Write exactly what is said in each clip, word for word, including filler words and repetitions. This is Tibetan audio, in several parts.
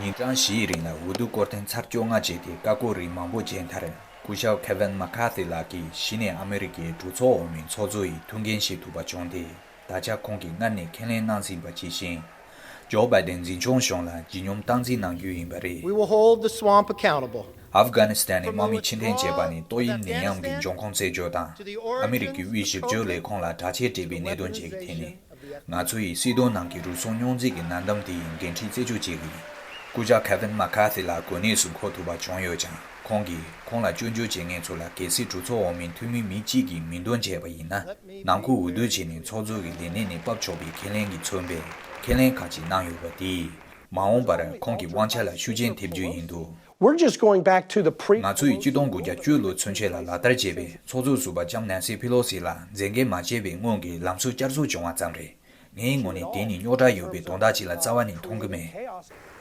ཉིན་གྲངས་བཞིའི་རིང་ལ་འོས་བསྡུ་སྐོར་ཐེངས་ཚར་བཅོ་ལྔ་བྱས་ཏེ། བཀའ་བསྒོ་རིགས་མང་པོ་བྱས་མཐར། སྐུ་ཞབས་Kevin McCarthy་ལགས་ཀྱིས་གཞི་ནས་ཨ་མི་རི་ཀའི་གྲོས་ཚོགས་འོག་མའི་ཚོགས་གཙོ་ཡི་ཐུགས་འགན་བཞེས་ཐུབ་པ་བྱུང་སྟེ། ད་ཆ་ཁོང་གིས་སྔར་ནས་ཁས་ལེན་གནང་ཟིན་པ་ཇི་བཞིན། ཇོ་བྷའི་ཏན་འཛིན་སྐྱོང་གཞུང་ལ་ལྗིད་སྙོམས་སྟངས་འཛིན་གནང་རྒྱུ་ཡིན་པ་རེད། We will hold the swamp accountable. ཨབ་གྷ་ནི་སི་ཐན་ནས་དམག་མི་ཕྱིར་འཐེན་བྱས་པ་ནས་ཏོག་དབྱིབས་ནད་ཡམས་ཀྱི་འབྱུང་ཁུངས་རྩད་གཅོད་དང་། ཨ་མི་རི་ཀའི་དབུས་ཞིབ་དཔྱོད་ལས་ཁུངས་ལ་དྲག་ཆས་སྤྲད་པའི་གནད་དོན་བཅས་ཀྱི་ཐད་ནས། ང་ཚོ་ཡིས་སྲིད་དོན་ནང་གི་རུལ་སུངས་རྙོག་འཛིང་གི་ན་འདམ་དེ་ཡི་འགན་འཁྲི་རྩད་གཅོད་བྱེད་ཀྱི་ཡིན། སྐུ་ཞབས་Kevin McCarthy་ལགས་གོ་གནས་སུ་འཁོད་ཐུབ་པ་བྱུང་ཡོད་ཀྱང་། ཁོང་གིས་ཁོང་ལ་སྐྱོན་བརྗོད་བྱེད་མཁན་ཚོ་ལ། གལ་སྲིད་གྲོས་ཚོགས་འོག་མའི་འཐུས་མི་མི་གཅིག་གིས་མིང་འདོན་བྱས་པ་ཡིན་ན། ནང་ཁུལ་འོས་བསྡུ་བྱས་ནས་ཚོགས་གཙོ་གི་ལས་གནས་ནས་ཕབ་ཆོག་པའི་ཁས་ལེན་གྱིས་མཚོན་པའི་ཁས་ལེན་ཁག་ཅིག་གནང་ཡོད་པ་དེས། མ་འོངས་པར་ཁོང་གི་དབང་ཆ་ལ་ཤུགས་རྐྱེན་ཐེབས་རྒྱུ་ཡིན་འདུག། We're just going back to the pre- ང་ཚོ་ཡིས་ཆིག་སྟོང་དགུ་བརྒྱ་བཅུ་ལོ་ཚུན་ཆད་ལ་ལག་བསྟར་བྱས་པའི་ཚོགས་གཙོ་ཟུར་པ་ལྕམ་ནན་སི་ཕི་ལོ་སི་ལ་མཛད་འགན་མ་བྱས་པའི་སྔོན་གྱི་ལམ་སྲོལ་བསྐྱར་གསོ་བྱུང་བ་ཙམ་རེད། ངའི་ངོས་ནས་དེ་ནི་རྙོག་དྲ་ཡོད་པའི་དོན་དག་ཅིག་ལ་རྩ་བ་ནས་མཐོང་གི་མེད།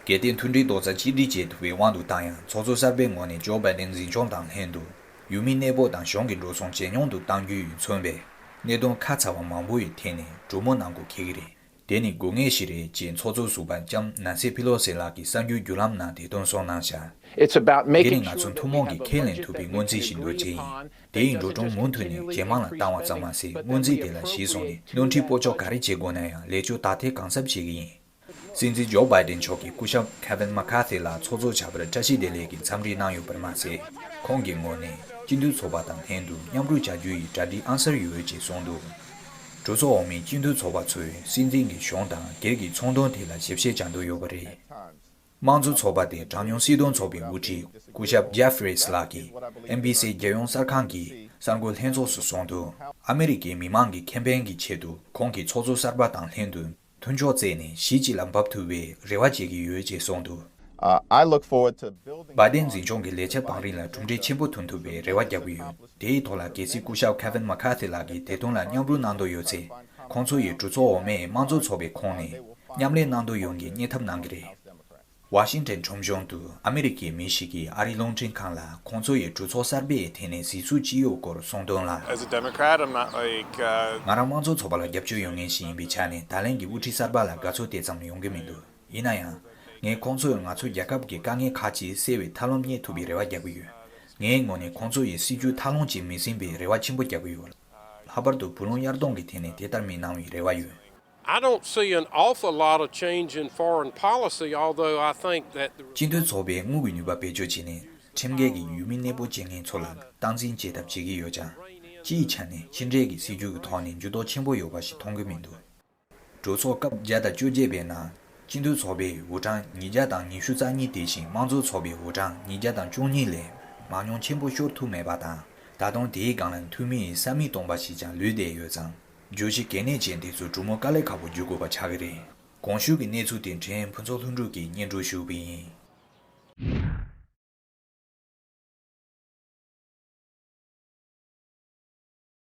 གལ་ཏེ་མཐུན་སྒྲིལ་རྡོག་རྩ་གཅིག་སྒྲིལ་བྱེད་ཐུབ་པའི་དབང་དུ་བཏང་ཡང་། ཚོགས་གཙོ་གསར་པའི་ངོས་ནས་ཇོ་བྷའི་ཏན་འཛིན་སྐྱོང་དང་ལྷན་དུ། ཡུལ་མི་གནས་སྤོ་དང་གཞུང་གི་འགྲོ་སོང་ཇེ་ཉུང་དུ་གཏང་རྒྱུ་ཡིས་མཚོན་པའི་གནད་དོན་ཁ་ཚ་བ་མང་པོ་ཡི་ཐད་ནས་གྲོས་མོལ་གནང་དགོས་འཁེལ་གྱི་རེད། དེ་ནི་དགོས་ངེས་ཤིག་རེད་ཅེས་ཚོགས་གཙོ་ཟུར་པ་ལྕམ་ནན་སི་ཕི་ལོ་སི་ལགས་ཀྱིས་གསར་འགྱུར་བརྒྱུད་ལམ་ནང་དེ་དོན་གསུངས་གནང་བཞག། It's about འདི་making ནི་ང་sure ཚོ་that ཐུན་we མོང་གིས་ཁས་ལེན་ཐུབ་པའི་སྔོན་རྩིས་ཤིག་འདོད་ཀྱི་ཡིན། དེ་ཡི་འགྲོ་གྲོན་མུ་མཐུད་ནས་ཇེ་མང་ལ་བཏང་བ་ཙམ་མ་ཟད། སྔོན་རྩིས་དེ་ལ་གཞི་བཟུང་ནས་ནོར་འཁྲུལ་སྤོ་སྐྱོར་ག་རེ་བྱེད་དགོས་ན་ཡང་ལས་ཕྱོད་དག་ཐེར་གང་གཟབ་བྱེད་ཀྱི་ཡིན། སྲིད་འཛིན་ཇོ་བྷའི་ཏན་མཆོག་གིས་སྐུ་ཞབས་Kevin McCarthy་ལ་ཚོགས་གཙོ་ཆགས་པར་བཀྲ་ཤིས་བདེ་ལེགས་ཀྱི་འཚམས་འདྲི་གནང་ཡོད་པར་མ་ཟད། ཁོང་གི་ངོས་ནས་སྤྱི་འཐུས་ཚོགས་པ་དང་ལྷན་དུ་མཉམ་རུབ་བྱ་རྒྱུ་ཡི་གྲ་སྒྲིག་ཨང་གསར་ཡོད་ཅེས་གསུངས་འདུག། གྲོས་ཚོགས་འོག་མའི་སྤྱི་འཐུས་ཚོགས་པ་ཚོས་སྲིད་འཛིན་གྱི་གཞུང་དང་སྒེར་གྱི་ཚོང་དོན་ཐད་ལ་ཞིབ་བཤེར་བྱ་འདོད་ཡོད་པ་རེད། དམངས་གཙོ་ཚོགས་པ་དེ་གྲངས་ཉུང་སྲིད་དོན་ཚོགས་པའི་དབུ་ཁྲིད་སྐུ་ཞབས་Jeffries་ལགས་ཀྱིས་N B C་རྒྱལ་ཡོངས་གསར་ཁང་གི་གསར་འགོད་ལྷན་ཚོགས་སུ་གསུངས་འདུག། ཨ་མི་རི་ཀའི་མི་མང་གི་ཁེ་ཕན་གྱི་ཆེད་དུ་ཁོང་གིས་ཚོགས་གཙོ་གསར་པ་དང་ལྷན་དུ་མཐུན་ཕྱོགས་བཙལ་ནས་གཞི་གཅིག་ལ་འབབ་ཐུབ་པའི་རེ་བ་བྱེད་ཀྱི་ཡོད་ཅེས་གསུངས་འདུག། Uh, I look forward to building བྷའི་ཏན་འཛིན་སྐྱོང་གི་ལས་འཆར་བང་རིམ་ལ་གྲུབ་འབྲས་ཆེན་པོ་ཐོན་ཐུབ་པའི་རེ་བ་རྒྱག་གི་ཡོད། དེའི་ཐོག་ལ་གལ་སྲིད་སྐུ་ཞབས་Kevin McCarthy་ལགས་ཀྱིས་དེ་དོན་ལ་མཉམ་རུབ་གནང་འདོད་ཡོད་ཚེ། ཁོང་ཚོ་ཡིས་གྲོས་ཚོགས་འོག་མའི་དམངས་གཙོ་ཚོགས་པའི་ཁོངས་ནས་མཉམ་ལས་གནང་འདོད་ཡོད་མཁན་རྙེད་ཐབས་གནང་གི་རེད། ཝ་ཤིང་ཊོན་ཁྲོམ་གཞུང་དུ་ཨ་མི་རི་ཀའི་མི་ཞིག་གིས་ཨ་རིའི་རླུང་འཕྲིན་ཁང་ལ་ཁོང་ཚོ་ཡི་གྲོས་ཚོགས་གསར་པའི་ཐད་ནས་གཟིགས་ཚུལ་ཅི་ཡོད་སྐོར་གསུངས་དོན་ལ། As a Democrat, I'm not like, uh, ང་རང་དམངས་གཙོ་ཚོགས་པ་ལ་རྒྱབ་སྐྱོར་ཡོད་མཁན་ཞིག་ཡིན་པའི་ཆ་ནས། ད་ལན་གྱི་དབུ་ཁྲིད་གསར་པ་ལ་དགའ་ཚོར་དེ་ཙམ་ཡོང་གི་མི་འདུག། ཡིན་ན་ཡང་། ངས་ཁོང་ཚོས་ང་ཚོའི་རྒྱལ་ཁབ་ཀྱི་དཀའ་ངལ་ཁག་ཅིག་སེལ་བའི་ཐབས་ལམ་རྙེད་ཐུབ་པའི་རེ་བ་རྒྱག་གི་ཡོད། ངའི་ངོས་ནས་ཁོང་ཚོ་ཡི་སྲིད་ཇུས་ཐབས་ལམ་ཅིག་མི་ཟིན་པའི་རེ་བ་ཆེན་པོ་རྒྱག་གི་ཡོད། ལྷག་པར་དུ་བུ་ལོན་གཡར་གཏོང་གི་ཐད་ནས་དེ་ལྟར་མི་གནང་བའི་རེ་བ་ཡོད། I don't see an awful lot of change in foreign policy, although I think that the སྤྱི་འཐུས་ཚོགས་པའི་དངུལ་གྱི་ནུས་པ་བེད་སྤྱོད་བྱས་ནས། ཁྲིམས་འགལ་གྱི་ཡུལ་མི་གནས་སྤོ་བྱེད་མཁན་ཚོ་ལ་སྟངས་འཛིན་བྱེད་ཐབས་བྱེད་ཀྱི་ཡོད་ཀྱང་། སྤྱིའི་ཆ་ནས་ཕྱི་འབྲེལ་གྱི་སྲིད་ཇུས་ཀྱི་ཐོག་ནས་འགྱུར་ལྡོག་ཆེན་པོ་ཡོད་པ་ཞིག་མཐོང་གི་མི་འདུག། གྲོས་ཚོགས་སྐབས་བརྒྱ་དང་བཅོ་བརྒྱད་པའི་ནང་། སྤྱི་འཐུས་ཚོགས་པའི་འོས་གྲངས་ཉིས་བརྒྱ་དང་ཉི་ཤུ་རྩ་གཉིས་དེ་བཞིན་དམངས་གཙོ་ཚོགས་པའི་འོས་གྲངས་ཉིས་བརྒྱ་དང་བཅུ་གཉིས་ལས་མང་ཉུང་ཆེན་པོ་ཤོར་ཐུབ་མེད་པ་དང་། ད་དུང་དེའི་སྒང་ལ་འཐུས་མིའི་ས་མིག་སྟོང་པ་ཞིག་ཀྱང་ལུས་བསྡད་ཡོད་ཙང་། བརྗོད་གཞི་གལ་གནད་ཅན་དེ་ཚོ་གྲོས་མོལ་དཀའ་ལས་ཁག་པོ་བརྒྱུད་དགོས་པ་ཆགས་ཀྱི་རེད། གོང་ཞུས་ཀྱི་གནས་ཚུལ་དེ་ཕྲན་ཕུན་ཚོགས་ལྷུན་གྲུབ་ཀྱིས་སྙན་སྒྲོན་ཞུས་པ་ཡིན།